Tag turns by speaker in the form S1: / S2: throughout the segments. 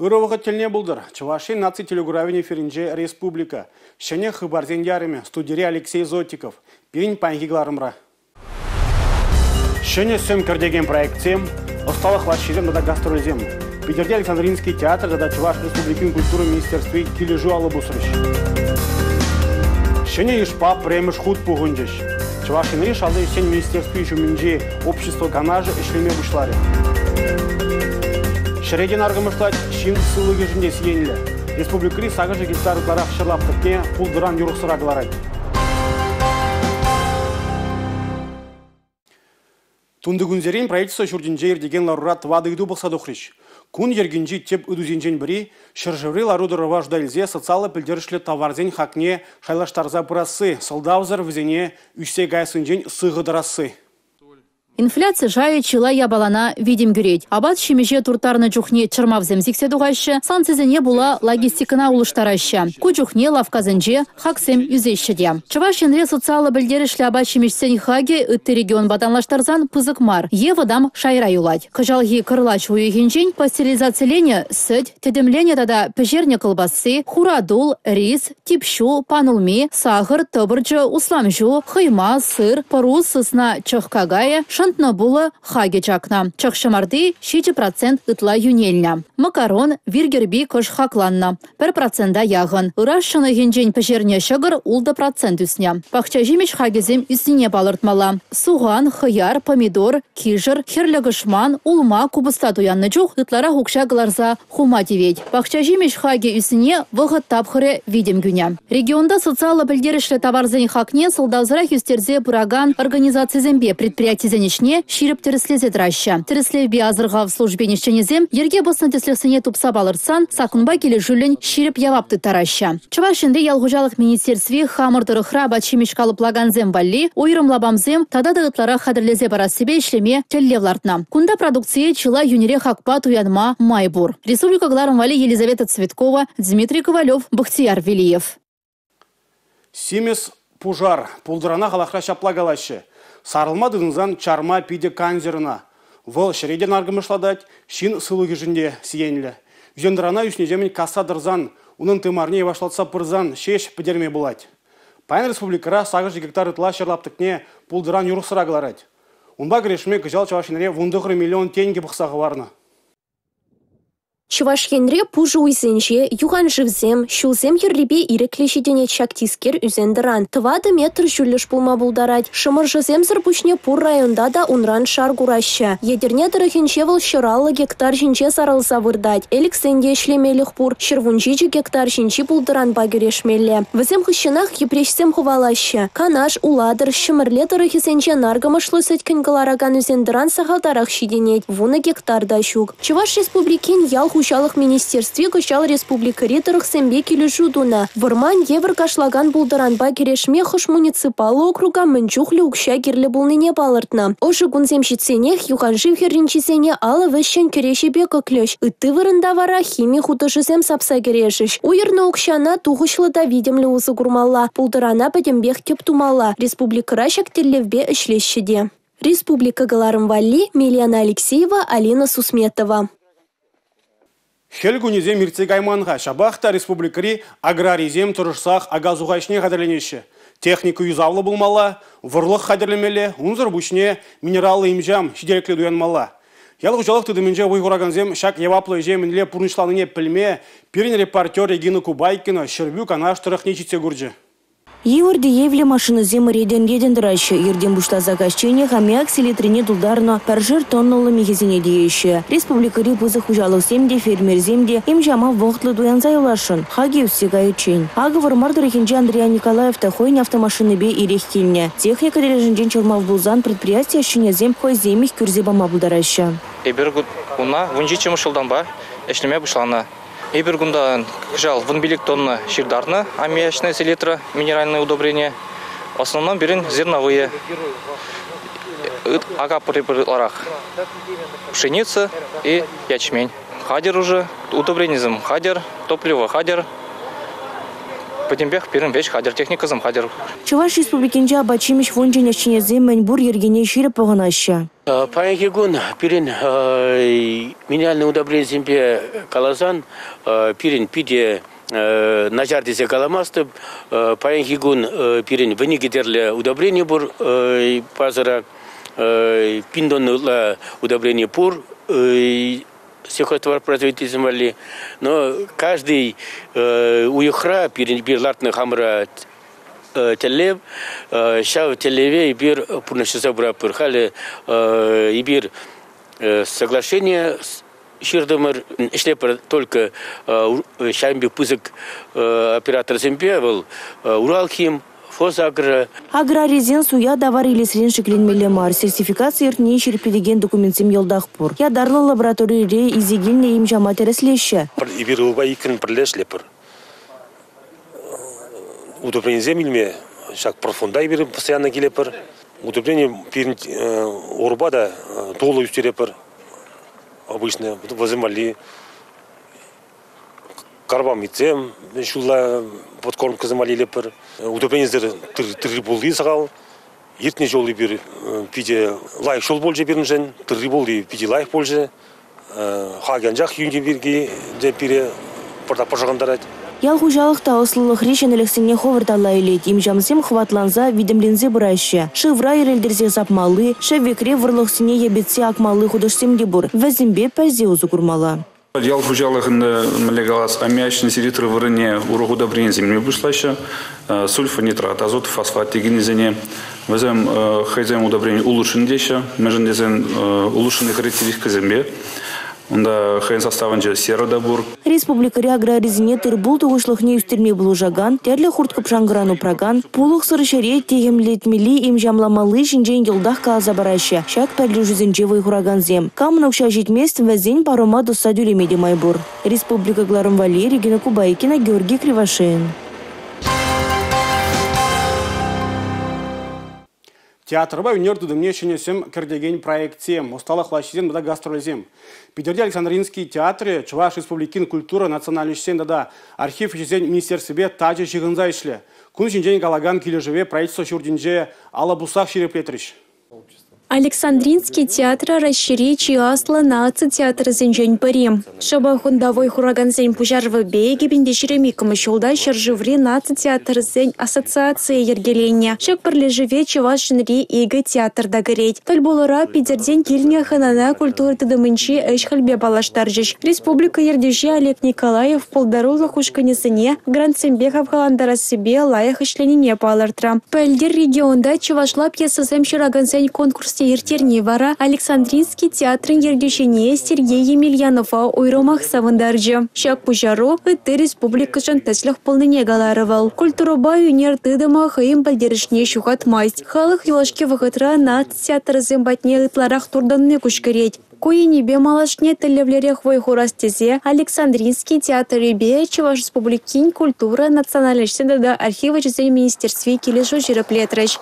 S1: Ырӑ вӑхӑт тӗлне пултӑр. Чӑваш Ен наци телекуравӗн эфирӗнче «Республика». Ҫӗнӗ хыпарсен ярӑмӗ. Студире Алексей Зотиков. Пирӗн паянхи кӑларӑмра. Ҫӗнӗ сӗм кӗртекен проектсем, ӑсталӑх лаҫҫисем тата гастрольсем. Питӗрте Александринский театр тата Чӑваш Республикин культура министерстви килӗшӳ алӑ пусрӗҫ. Ҫӗнӗ йышпа пӗрремӗш хут пухӑнчӗҫ. Чӑваш Енри шалти ӗҫсен министерстви ҫумӗнчи общество канашӗ ӗҫлеме пуҫларӗ. Ҫӗре те наркӑмӑшлать, ҫын сывлӑхӗшӗн те сиенлӗ. Республикӑри сакӑрҫӗ гектар ытларах ҫӗр лаптӑкне пултӑран юрӑхсӑра кӑларать. Тунтикунсерен правительство ҫуртӗнче иртекен ларура тӑватӑ ыйту пӑхса тухрӗҫ. Кун йӗркинчи тӗп ыйтусенчен пӗри – ҫӗршыври лару-тӑрӑва шута илсе социаллӑ пӗлтерӗшлӗ таварсен хакне шайлаштарса пырасси, сӑлтавсӑр вӗсене ӳссе каяссинчен сыхӑ тӑрасси.
S2: Инфляци шайӗ чылай япалана витӗм кӳрет. Апат-ҫимӗҫе турттарнӑ чухне чӑрмавсем сиксе тухаҫҫӗ, санкцисене пула логистикӑна улӑштараҫҫӗ. Ку чухне лавккасенче хаксем ӳсеҫҫӗ те. Чӑваш Енре социаллӑ пӗлтерӗшлӗ апат-ҫимӗҫсен хакӗ ытти регионпа танлаштарсан пысӑк мар е вӑтам шайра юлать. Кӑҫалхи кӑрлач уйӑхӗнчен пастеризациленӗ сӗт, тӗтӗмленӗ тата пӗҫернӗ кӑлпасси, хуратул, рис, тип ҫу, панулми, сахӑр, тӑпӑрчӑ, услам ҫу, хӑйма, сыр, пӑру, сысна, чӑх какайӗ, шӑнтнӑ пулӑ хакӗ чакнӑ. Чӑх ҫӑмарти 7% ытла йӳнелнӗ. Макарон, вир кӗрпи кӑшт хакланнӑ, пӗр процента яхӑн. Ыраш ҫӑнӑхӗнчен пӗҫернӗ ҫӑкӑр 6% ӳснӗ. Пахча ҫимӗҫ хакӗсем ӳснине палӑртмалла. Сухан, хӑяр, помидор, кишӗр, хӗрлӗ кӑшман, улма, купӑста туяннӑ чух ытларах укҫа кӑларса хума тивет. Пахча ҫимӗҫ хакӗ ӳснине вӑхӑт тапхӑрӗ витӗм кӳнӗ. Регионта социаллӑ пӗлтерӗшлӗ таварсен хакне сӑлтавсӑрах ӳстерсе пыракан организацисемпе предприятисен ӗҫне ҫирӗп тӗрӗслесе тӑраҫҫӗ. Тӗрӗслевпе асӑрхав службин ӗҫченӗсем йӗрке пӑснӑ тӗслӗхсене тупса палӑртсан саккунпа килӗшӳллӗн ҫирӗп явап тыттараҫҫӗ. Чӑваш Енри ял хуҫалӑх министерстви хамӑр тӑрӑхра апат-ҫимӗҫ калӑплакансем валли уйрӑм лапамсем тата та ытларах хатӗрлесе парассипе ӗҫлеме тӗллев лартнӑ. Кунта продукцие чылай йӳнӗрех хакпа туянма май пур. Республика кӑларӑм валли Елизавета Цветкова, Дмитрий Ковалев, Бахтияр Велиев.
S1: Симӗс пушар. Пултӑрана халӑхра ҫапла калаҫҫӗ. Сарӑлма тытӑнсан чарма питӗ кансӗр ӑна. Вӑл ҫӗре те наркӑмӑшлатать, ҫын сывлӑхӗшӗн те сиенлӗ. Ӳсентӑрана ӳснӗҫемӗн касса тӑрсан, унӑн тымарне йӑвашлатса пырсан ҫеҫ пӗтерме пулать. Паян республикӑра 800 гектар ытла ҫӗр лаптӑкне пултӑран юрӑхсӑра кӑларать. Унпа кӗрешме кӑҫал Чӑваш Енре 19 миллион тенкӗ пӑхса хӑварнӑ.
S3: Чӑваш Енре пушӑ уйсенче, юхан шывсем, ҫулсем хӗррипе ирӗклӗ ҫитӗнет ҫак тискер ӳсен-тӑран. 4 метр ҫӳллӗш пулма пултарать. Шӑмӑршӑсемсӗр пуҫне пур районта та унран шар кураҫҫӗ. Етӗрне тӑрӑхӗнче вӑл 150 гектар ҫинче сарӑлса выртать. Элӗксен те ӗҫлемелӗх пур, 117 гектар ҫинчи пултӑранпа кӗрешмелле. Вӗсем хыҫҫӑнах йӗпреҫсем хӑвалаҫҫӗ. Канаш, Улатӑр, Ҫӗмӗрле тӑрӑхӗсенче наркӑмӑшлӑ сӗткен кӑларакан ӳсен-тӑран сахалтарах ҫитӗнет, 10 гектар та ҫук. Чӑваш Республикин ял хуҫалӑх министерстви кӑҫал республикӑри тӑрӑхсемпе килӗшӳ тунӑ. Вӑрман евӗр кашлакан пултӑранпа кӗрешме хӑш муниципаллӑ округа мӗн чухлӗ укҫа кирлӗ пулнине палӑртнӑ. Ӑшӑ кунсем ҫитсенех юхан шыв хӗрринчисене алӑ вӗҫҫӗн кӗреҫепе кӑклӗҫ, ытти вырӑнта вара хими хутӑшӗсем сапса кӗрешӗҫ. Уйӑрнӑ укҫана тухӑҫлӑ та витӗмлӗ усӑ курмалла, пултӑрана пӗтӗмпех тӗп тумалла. Республикӑра ҫак тӗллевпе ӗҫлеҫҫӗ те. Республика кӑларӑм валли Милена Алексеева, Алина Сусметова.
S1: Хӗл кунӗсем иртсе кайман-ха, ҫапах та республикӑри аграрисем тӑрӑшсах ака-суха ӗҫне хатӗрленеҫҫӗ. Техника юсавлӑ пулмалла, вӑрлӑх хатӗрлемелле, унсӑр пуҫне минераллӑ им-ҫам ҫителӗклӗ туянмалла. Ял хуҫалӑх тытӑмӗнче вӑй хуракансем ҫак яваплӑ ӗҫе мӗнле пурнӑҫланине пӗлме пирӗн репортер Регина Кубайкина Ҫӗрпӳ Канаш тӑрӑхне ҫитсе курчӗ.
S4: Йывӑр тиевлӗ машинӑсем ретӗн-ретӗн тӑраҫҫӗ. Иртен пуҫласа каҫченех аммиак селитрине тултарнӑ пӗршер тоннӑллӑ михӗсене тиеҫҫӗ. Республикӑри пысӑк хуҫалӑхсем те, фермерсем те им-ҫама вӑхӑтлӑ туянса юласшӑн, хакӗ ӳссе кайиччен. Акӑ Вӑрмар тӑрӑхӗнче Андриян Николаев та хӑйӗн автомашинипе ирех килнӗ. Техника тӗлӗшӗнчен чӑрмав пулсан предприяти ӗҫченӗсем хӑйсемех кӳрсе пама пултараҫҫӗ.
S5: Эпир куна 17-мӗш ҫултанпа ӗҫлеме пуҫланӑ. Эпир кунта кӑҫал 15 тонна ҫыртарнӑ аммиачная селитра, минеральное удобрение. В основном пирӗн зерновые. Ака ытларах. Пшеница и ячмень. Хатӗр уже, удобренисем хатӗр, топливо хатӗр. Пӗтӗмпех пирӗн веҫ хатӗр, техникӑсем хатӗр.
S4: Чӑваш Республикинчи апат-ҫимӗҫ фончӗн ӗҫченӗсем мӗн пур йӗркене ҫирӗп пӑхӑнаҫҫӗ.
S6: Паянхи кун пирӗн минеральный удобренисемпе каласан, пирӗн питӗ начар тесе каламастӑп. Паянхи кун пирӗн 12 тӗрлӗ удобрени пур базӑра, 1000 тонна ытла удобрени пур сельхозтоваропроизводительсем валли. Но каждый уйӑхра пирӗн лартнӑ хамӑра тӗллев, ҫав тӗллеве эпир пурнӑҫласа пыратпӑр. Халӗ эпир соглашение ҫыртӑмӑр, ӗҫлетпӗр только ҫавӑн пек пысӑк операторсемпе, вӑл Уралхим, Фосагро.
S4: Аграрисен суя тавар илесрен шикленмелле мар. Сертификаци иртнине ҫирӗплетекен документсем йӑлтах пур. Ятарлӑ лабораторире илсе килнӗ им-ҫама тӗрӗслеҫҫӗ.
S7: Эпир ывӑлпа иккӗн пӗрле ӗҫлетпӗр. Удобренисем илме ҫак профонда эпир постоянно килетпӗр. Удобрени пирӗн урпа та тулӑ ӳстеретпӗр. Обычно вӗсем валли карбамидсем ҫулла подкормкӑсем валли илетпӗр. Удобренисӗр тырри-пулли сахал. Иртнӗ ҫул эпир питӗ лайӑх ҫул пулчӗ пирӗншӗн. Тырри-пулли питӗ лайӑх пулчӗ. Хакӗ анчах йӳнӗ пирки те пире пӑртак пӑшӑрхантарать.
S4: Ял хуҫалӑх та ӑслӑлӑхри ҫӗнӗлӗхсене хӑвӑрт алла илет. Им-ҫамсем хӑватланса, витӗмленсе пыраҫҫӗ. Шывра ирӗлтерсе сапмалли, шӗвекре вӑрлӑхсене йӗпетсе акмалли хутӑшсем те пур. Вӗсемпе пӗлсе усӑ курмалла.
S8: Ял хуҫалӑхӗн мӗнле калас, аммиачный селитра вырӑнне урӑх удобренисем илме пуҫлаҫҫӗ. Сульфонитрат, азот, фосфат текеннисене. Вӗсем хӑйсем удобрени улучшен теҫҫӗ. Мӗншӗн тесен улучшенный характеристикӑсемпе. Унта хӑйӗн составӗнче сера та пур.
S4: Республикӑри аграрисене тыр-пул тухӑҫлӑхне ӳстерме пулӑшакан, тӗрлӗ хурт-кӑпшанкӑран упракан, пулӑхсӑр ҫӗре техӗмлетмелли, им-ҫамламалли ҫинчен йӑлтах каласа параҫҫӗ ҫак пӗрлешӳсенче вӑй хуракансем. Камӑн укҫа ҫитмест, вӗсен парӑма тӑсса тӳлеме те май пур. Республика кӑларӑм валли Регина Кубайкина, Георгий Кривошеин.
S1: Театрпа ӳнер тытӑмне ҫӗнӗ сӗм кӗртекен проектсем, ӑсталӑх лаҫҫисем тата гастрольсем. Питӗрти Александринский театрӗ Чӑваш Республикин культура, национальноҫсен тата архив ӗҫӗсен министерствипе тачӑ ҫыхӑнса ӗҫлӗ. Кун ҫинчен калакан килӗшӗве правительство ҫуртӗнче алӑ пуссах ҫирӗплетрӗҫ.
S3: Александринский театрӗ Раҫҫейри чи аслӑ наци театрӗсенчен пӗри. Шӑпах унта вӑй хуракансен пуҫарӑвӗпе 2022 ҫулта ҫӗршыври наци театрӗсен ассоциацийӗ йӗркеленнӗ. Ҫак пӗрлешӗве Чӑваш Енри 2 театр та кӗрет. Тӗлпулура Питӗртен килнӗ хӑнана культура тытӑмӗнчи ӗҫ-хӗлпе паллаштарчӗҫ. Республика ертӳҫи Олег Николаев пултарулӑх ушкӑнӗсене грантсемпе хавхалантарассипе лайӑх ӗҫленине палӑртрӗ. Пӗлтӗр регионта чӑвашла пьесӑсем ҫыракансен конкурсне ирттерни вара Александринский театрӗн ертӳҫине Сергей Емельянова уйрӑмах савӑнтарчӗ. Ҫак пуҫару ытти республикӑшӑн тӗслӗх пулнине каларӗ вӑл. Культурӑпа ӳнер тытӑмӗ хӑйӗн пӗлтерӗшне ҫухатмасть. Халӑх юлашки вӑхӑтра наци театрӗсем патне ытларах туртӑнни куҫкӗрет. Ку енӗпе малашне тӗллевлӗрех вӑй хурас тесе Александринский театрӗпе Чӑваш Республикин культура, национальноҫсен тата архив ӗҫӗсен министерстви килӗшӳ ҫирӗплетрӗҫ.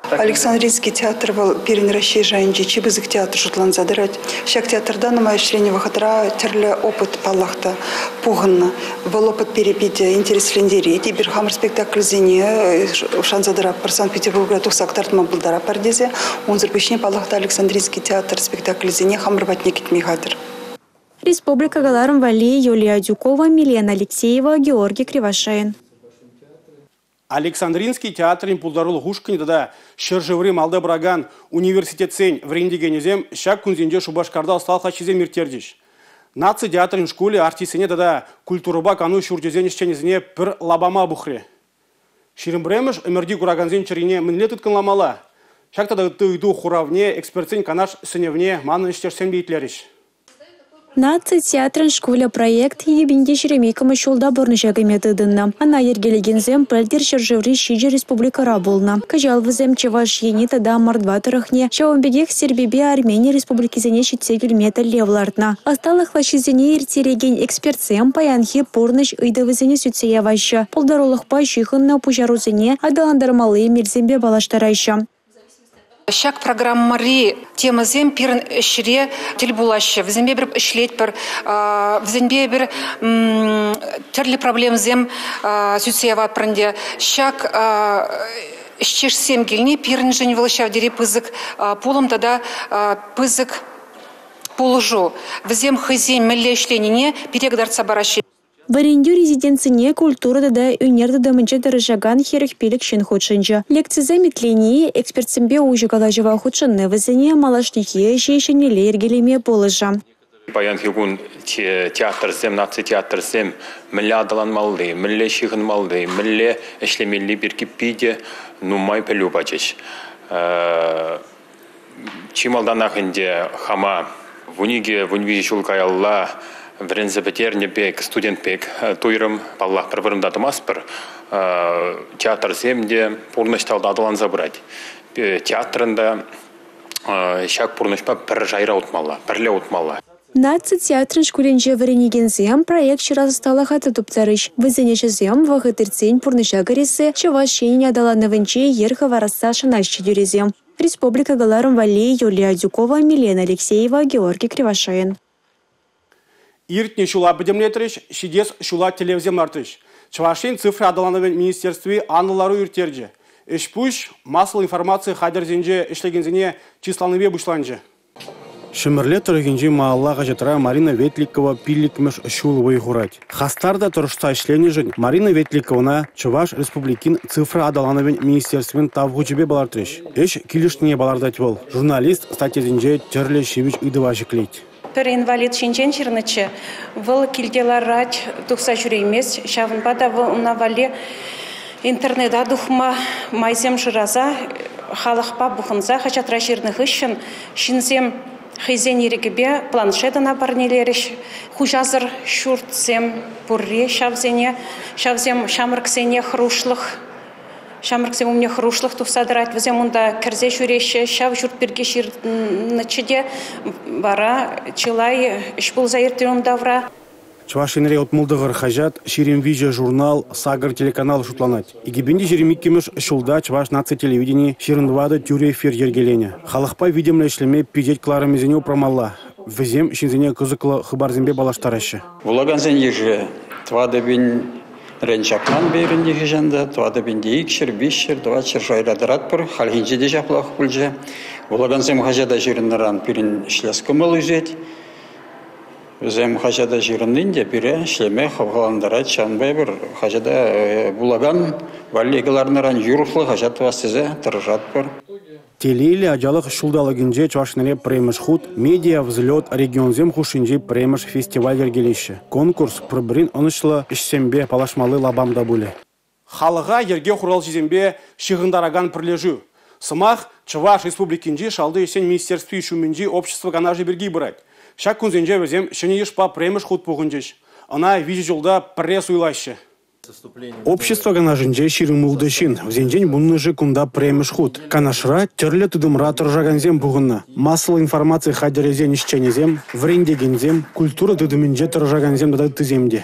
S9: Александринский театр вӑл пирӗн Раҫҫей шайӗнчи чи пысӑк театр шутланса тӑрать. Ҫак театрта нумай ӗҫленӗ вӑхӑтра тӗрлӗ опыт паллах та пухӑннӑ. Вӑл опыт пире питӗ интереслентерет. Эпир хамӑр спектакльсене шанса тӑратпӑр, Санкт-Петербургра тухса кӑтартма пултаратпӑр тесе. Унсӑр пуҫне паллах та Александринский театр спектаклӗсене хамӑр патне кӗтме хатӗр.
S3: Республика кӑларӑм валли Юлия Адюкова, Милена Алексеева, Георгий Кривошеин.
S1: Александринский театрӗн пултарулӑх ушкӑнӗ тата ҫӗршыври малта пыракан университетсен вӗрентекенӗсем ҫак кунсенче Шупашкарта ӑсталӑх лаҫҫисем ирттерчӗҫ. Наци театрӗн шкулӗ артистсене тата культурӑпа кану ҫурчӗсен ӗҫченӗсене пӗр лапама пухрӗ. 21-мӗш ӗмӗрти куракансен чӗрине мӗнле тыткӑнламалла? Ҫак тата ытти ыйту хуравне экспертсен канаш сӗнӗвне манӑн ӗҫтешсем те итлерӗҫ.
S3: Наци театрӗн шкулӗ проект 2022 ҫулта пурнӑҫа кӗме тытӑннӑ. Ӑна йӗркелекенсем пӗлтӗр ҫӗршыври 7 республикӑра пулнӑ. Кӑҫал вӗсем Чӑваш Ене тата Мордва тӑрӑхне, ҫавӑн пекех Сербипе Армени республикисене ҫитсе килме тӗллев лартнӑ. Ӑсталӑх лаҫҫисене ирттерекен экспертсем паянхи пурнӑҫ ыйтӑвӗсене сӳтсе яваҫҫӗ, пултарулӑхпа ҫыхӑннӑ пуҫарусене аталантармалли мелсемпе паллаштараҫҫӗ.
S10: Ҫак программӑри темӑсем пирӗн ӗҫре тӗл пулаҫҫӗ. Вӗсемпе эпир ӗҫлетпӗр, вӗсемпе эпир тӗрлӗ проблемӑсем сӳтсе яватпӑр ӗнтӗ. Ҫак ӗҫчешсем килни пирӗншӗн вӑл ҫав тери пысӑк пулӑм тата пысӑк пулӑшу. Вӗсем хӑйсен мӗнле ӗҫленине пире кӑтартса параҫҫӗ.
S11: Вӗрентӳ резиденцине культура тата ӳнер тытӑмӗнче тӑрӑшакан 45 ҫын хутшӑнчӗ. Лекцисем итлени, экспертсемпе уҫӑ калаҫӑва хутшӑнни вӗсене малашнехи ӗҫе ҫӗнӗлле йӗркелеме пулӑшӗ.
S12: Паянхи кун театрсем, наци театрсем мӗнле аталанмалли, мӗнле ҫыхӑнмалли, мӗнле ӗҫлемелли пирки питӗ нумай пӗлӳ пачӗҫ. Чи малтанах ӗнтӗ хама 12-13 ҫул каялла вӗренсе пӗтернӗ пек, студент пек туйрӑм. Паллах, пӗр вырӑнта тӑмастпӑр. Театрсем те пурнӑҫ та аталанса пырать. Театрӑн та ҫак пурнӑҫпа пӗр шайра утмалла, пӗрле утмалла.
S11: Наци театрӗн шкулӗнче вӗренекенсем проект ҫырас ӑсталӑха та туптарӗҫ. Вӗсен ӗҫӗсем вӑхӑт иртсен пурнӑҫа кӗрессе, Чӑваш Енӗн аталанӑвӗнче йӗр хӑварасса шанаҫҫӗ тӳресем. Республика кӑларӑм валли Юлия Адюкова, Милена Алексеева, Георгий Кривошеин.
S1: Иртнӗ ҫула пӗтӗмлетрӗҫ, ҫитес ҫула тӗллевсем лартрӗҫ. Чӑваш Ен цифра аталанӑвӗн министерстви анлӑ лару ирттерчӗ. Ӗҫ-пуҫ массӑллӑ информаци хатӗрӗсенче ӗҫлекенсене чысланипе пуҫланчӗ. Ҫӗмӗрле тӑрӑхӗнчи «Малалла» хаҫатра Марина Ветликова 5-мӗш ҫул вӑй хурать. Хастар та тӑрӑшса ӗҫленӗшӗн Марина Ветликовӑна Чӑваш Республикин цифра аталанӑвӗн министерствин тав хучӗпе палӑртрӗҫ. Ӗҫ килӗшнине палӑртать вӑл. Журналист статьясенче тӗрлӗ ҫивӗч ыйтӑва ҫӗклет.
S13: Пӗр инвалид ҫинчен ҫырнӑччӗ. Вӑл килте ларать, тухса ҫӳреймест. Ҫавӑнпа та вӑл ӑна валли интернета тухма майсем шыраса халӑхпа пухӑнса хаҫатра ҫырнӑ хыҫҫӑн ҫынсем хӑйсен ирӗкӗпе планшет ӑна парнелерӗҫ. Хуҫасӑр ҫуртсем пурри ҫавсене, ҫавсем ҫамрӑксене хӑрушлӑх, ҫамрӑксем умне хӑрушлӑх тухса тӑрать. Вӗсем унта кӗрсе ҫӳреҫҫӗ. Ҫав ҫурт пирки ҫырнӑччӗ те вара чылай ӗҫ пулса иртрӗ ун тавра.
S1: Чӑваш Енре 69 хаҫат, 23 журнал, 8 телеканал шутланать. 2022-мӗш ҫулта Чӑваш наци телевидени 24 тӳрӗ эфир йӗркеленӗ. Халӑхпа витӗмлӗ ӗҫлеме пичет кӑларӑмӗсене упрамалла. Вӗсем ҫынсене кӑсӑклӑ хыпарсемпе паллаштараҫҫӗ.
S14: Вулакансен йышӗ 4 000-рен чакман пирӗн нихӑҫан та. 4200, 300, 400 шайра тӑратпӑр. Хальхинче те ҫаплах пулчӗ. Вулакансем хаҫата ҫырӑннӑран пирӗн ӗҫлес кӑмӑл ӳсет. Вӗсем хаҫата ҫырӑннин те пире ӗҫлеме хавхалантарать. Ҫавӑнпа эпир хаҫата вулакан валли кӑларнӑран юрӑхлӑ хаҫат тӑвас тесе тӑрӑшатпӑр.
S1: Телейлӗ ачалӑх ҫулталӑкӗнче Чӑваш Енре пӗрремӗш хут «Медиа взлет» регионсем хушшинчи пӗрремӗш фестиваль йӗркелеҫҫӗ. Конкурс пӗр-пӗрин ӑнӑҫлӑ ӗҫсемпе паллашмалли лапам та пулӗ. Халӑха йӗрке хуралҫисемпе ҫыхӑнтаракан пӗрлешӳ. Сӑмах Чӑваш Республикинчи шалти ӗҫсен министерстви ҫумӗнчи общество канашӗ пирки пырать. Ҫак кунсенче вӗсем ҫӗнӗ йышпа пӗрремӗш хут пухӑнчӗҫ. Ӑна 3 ҫулта пӗрре суйлаҫҫӗ. Общество канашӗнче 26 ҫын, вӗсенчен 10-шӗ кунта пӗрремӗш хут. Канашра тӗрлӗ тытӑмра тӑрӑшакансем пухӑннӑ. Массӑллӑ информаци хатӗрӗсен ӗҫченӗсем, вӗрентекенсем, культура тытӑмӗнче тӑрӑшакансем тата ыттисем те.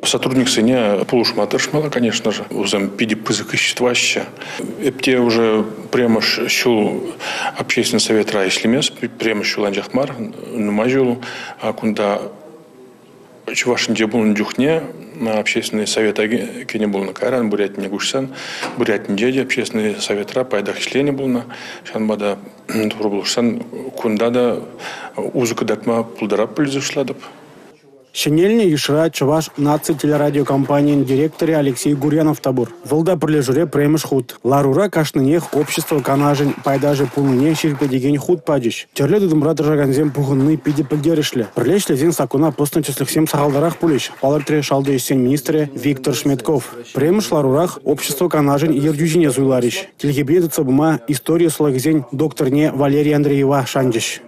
S15: Сотрудниксене пулӑшма тӑрӑшмалла, конечно же. Вӗсем питӗ пысӑк ӗҫ тӑваҫҫӗ. Эп те уже пӗрремӗш ҫул общественный советра ӗҫлемест, пӗрремӗш ҫул анчах мар, нумай ҫул кунта Чӑваш Енре пулнӑ чухне общественный совета кӗнӗ пулнӑ. Кайран Бурятине куҫсан Бурятинче те общественный советра пайтах ӗҫленӗ пулнӑ. Ҫавӑнпа та Турӑ пулӑшсан кунта та усӑ кӑтартма пултарап пуль шутлатӑп.
S1: Ҫӗнелнӗ йышра Чӑваш наци телерадиокомпанийӗн директорӗ Алексей Гурьянов та пур. Вӑл та пӗрлешӳре пӗрремӗш хут. Ларура кашнинех общество канашӗн пайташӗ пулнине ҫирӗплетекен хут пачӗҫ. Тӗрлӗ тытӑмра тӑрӑшакансем пухӑнни питӗ пӗлтерӗшлӗ. Пӗрле ӗҫлесен саккуна пӑснӑ тӗслӗхсем сахалтарах пулӗҫ, палӑртрӗ шалти ӗҫсен министрӗ Виктор Шметков. Пӗрремӗш ларурах общество канашӗн ертӳҫине суйларӗҫ. Тилхепене тытса пыма истори ӑслӑлӑхӗсен докторне Валерий Андреева шанчӗҫ.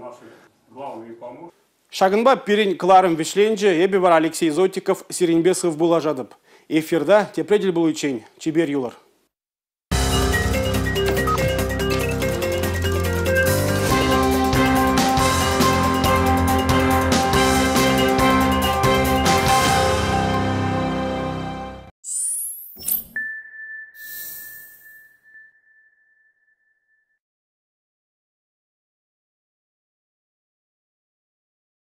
S1: Ҫакӑнпа пирӗн кӑларӑм вӗҫленчӗ. Эпӗ вара Алексей Зотиков сирӗнпе сыв пуллашатӑп. Эфирта тепре тӗл пуличчен чипер юлӑр.